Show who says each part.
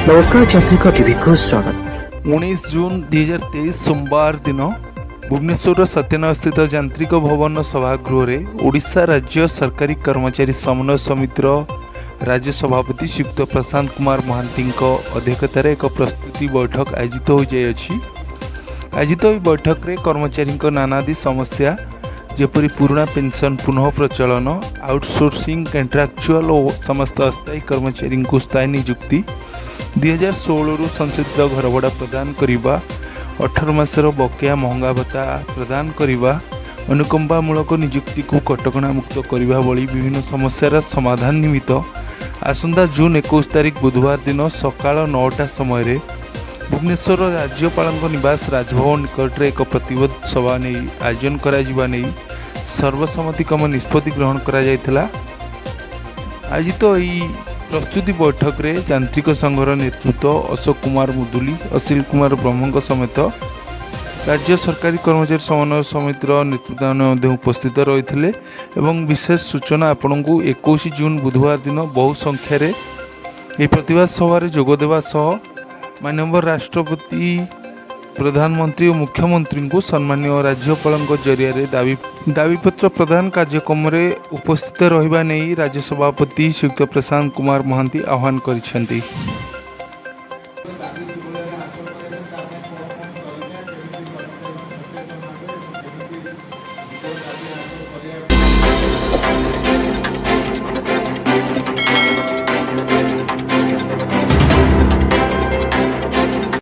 Speaker 1: ନମସ୍କାର, ଯାନ୍ତ୍ରିକ ଟିଭିକୁ ସ୍ୱାଗତ।
Speaker 2: 19 ଜୁନ୍ 2023 ସୋମବାର ଦିନ ଭୁବନେଶ୍ୱରର ସତ୍ୟନଗରସ୍ଥିତ ଯାନ୍ତ୍ରିକ ଭବନ ସଭାଗୃହରେ ଓଡ଼ିଶା ରାଜ୍ୟ ସରକାରୀ କର୍ମଚାରୀ ସମନ୍ୱୟ ସମିତିର ରାଜ୍ୟ ସଭାପତି ଶ୍ରୀଯୁକ୍ତ ପ୍ରଶାନ୍ତ କୁମାର ମହାନ୍ତିଙ୍କ ଅଧ୍ୟକ୍ଷତାରେ ଏକ ପ୍ରସ୍ତୁତି ବୈଠକ ଆୟୋଜିତ ହୋଇଯାଇଅଛି। ଆୟୋଜିତ ଏହି ବୈଠକରେ କର୍ମଚାରୀଙ୍କ ନାନାଦି ସମସ୍ୟା, ଯେପରି ପୁରୁଣା ପେନ୍ସନ୍ ପୁନଃ ପ୍ରଚଳନ, ଆଉଟସୋର୍ସିଂ, କଣ୍ଟ୍ରାକ୍ଚୁଆଲ ଓ ସମସ୍ତ ଅସ୍ଥାୟୀ କର୍ମଚାରୀଙ୍କୁ ସ୍ଥାୟୀ ନିଯୁକ୍ତି, 2016ରୁ ସଂଶୋଧିତ ଘରଭଡ଼ା ପ୍ରଦାନ କରିବା, 18 ମାସର ବକେୟା ମହଙ୍ଗା ଭତ୍ତା ପ୍ରଦାନ କରିବା, ଅନୁକମ୍ପାମୂଳକ ନିଯୁକ୍ତିକୁ କଟକଣା ମୁକ୍ତ କରିବା ଭଳି ବିଭିନ୍ନ ସମସ୍ୟାର ସମାଧାନ ନିମିତ୍ତ ଆସନ୍ତା ଜୁନ୍ 21 ତାରିଖ ବୁଧବାର ଦିନ ସକାଳ 9ଟା ସମୟରେ ଭୁବନେଶ୍ୱରର ରାଜ୍ୟପାଳଙ୍କ ନିବାସ ରାଜଭବନ ନିକଟରେ ଏକ ପ୍ରତିବାଦ ସଭା ନେଇ ଆୟୋଜନ କରାଯିବା ନେଇ ସର୍ବସମ୍ମତିକ୍ରମେ ନିଷ୍ପତ୍ତି ଗ୍ରହଣ କରାଯାଇଥିଲା। ଆୟୋଜିତ ଏହି ପ୍ରସ୍ତୁତି ବୈଠକରେ ଯାନ୍ତ୍ରିକ ସଂଘର ନେତୃତ୍ୱ ଅଶୋକ କୁମାର ମୁଦୁଲି, ଅଶିଲ କୁମାର ବ୍ରହ୍ମଙ୍କ ସମେତ ରାଜ୍ୟ ସରକାରୀ କର୍ମଚାରୀ ସମନ୍ୱୟ ସମିତିର ନେତୃତ୍ୱମାନେ ମଧ୍ୟ ଉପସ୍ଥିତ ରହିଥିଲେ। ଏବଂ ବିଶେଷ ସୂଚନା ଆପଣଙ୍କୁ, 21 ଜୁନ୍ ବୁଧବାର ଦିନ ବହୁ ସଂଖ୍ୟାରେ ଏହି ପ୍ରତିବାଦ ସଭାରେ ଯୋଗ ଦେବା ସହ ମାନ୍ୟବର ରାଷ୍ଟ୍ରପତି, ପ୍ରଧାନମନ୍ତ୍ରୀ ଓ ମୁଖ୍ୟମନ୍ତ୍ରୀଙ୍କୁ ସମ୍ମାନୀୟ ରାଜ୍ୟପାଳଙ୍କ ଜରିଆରେ ଦାବିପତ୍ର ପ୍ରଦାନ କାର୍ଯ୍ୟକ୍ରମରେ ଉପସ୍ଥିତ ରହିବା ନେଇ ରାଜ୍ୟ ସଭାପତି ଶ୍ରୀଯୁକ୍ତ ପ୍ରଶାନ୍ତ କୁମାର ମହାନ୍ତି ଆହ୍ୱାନ କରିଛନ୍ତି।
Speaker 3: ଦାବି କିଭଳି ଭାବେ ହାସଲ କରିବା ପାଇଁ, ତା ପାଇଁ କ'ଣ କ'ଣ